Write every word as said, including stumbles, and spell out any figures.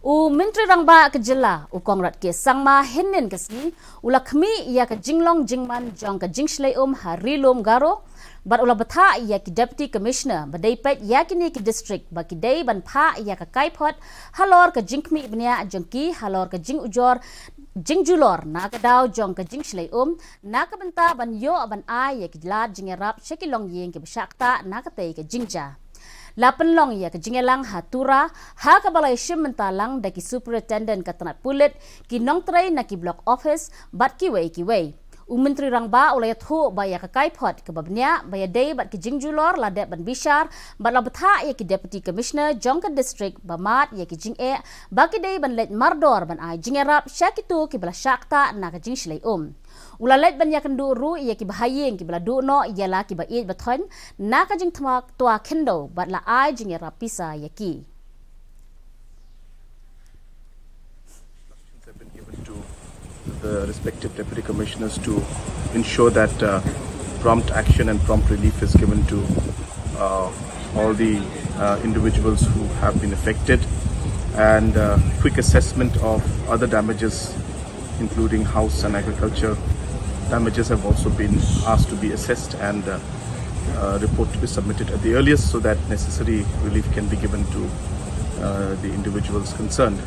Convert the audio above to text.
U Myntri Rangbah ka jylla, u Conrad K Sangma, hynnin ka sngi u la khmih ïa ka jinglong jingman jong ka jingshlei um ha Ri Lum Garo, bad u la bthah ïa ki Deputy Commissioner ba dei peit ïa kine ki district ba ki dei ban phah ïa ka kaiphod halor ka jingkhmih bniah jong ki halor ka jingujor jingjulor na ka daw jong ka jingshlei um, na ka bynta ban ïoh ban ai ïa ki lad jingïarap sha ki longïing kiba shah ktah na katei ka jingjia. La pynlong ïa ka jingïalang ha Tura, ha kaba la ïashim bynta lang da ki Superintendent ka tnat pulit, ki nongtrei na ki Block Office bad kiwei kiwei. U Myntri Rangbah u la ïathuh ba ïa ka kaiphod kaba bniah ba ïadei bad ki jingjulor la dep ban bishar, bad la bthah ïa ki Deputy Commissioner jong ka district ba mad ïa ki jingeh ba ki dei ban leit mardor ban ai jingïarap sha kito kiba la shah ktah na ka jingshlei um. U la leit ban ïakynduh ruh ïa kiba ha ïing kiba la duh noh ïa la kiba ïeit ba thoiñ na ka jingthma twa khyndew bad la ai jingïarap pisa ïa ki. Have been given to the respective deputy commissioners to ensure that uh, prompt action and prompt relief is given to uh, all the uh, individuals who have been affected, and uh, quick assessment of other damages, including house and agriculture damages, have also been asked to be assessed, and uh, uh, report to be submitted at the earliest so that necessary relief can be given to uh, the individuals concerned.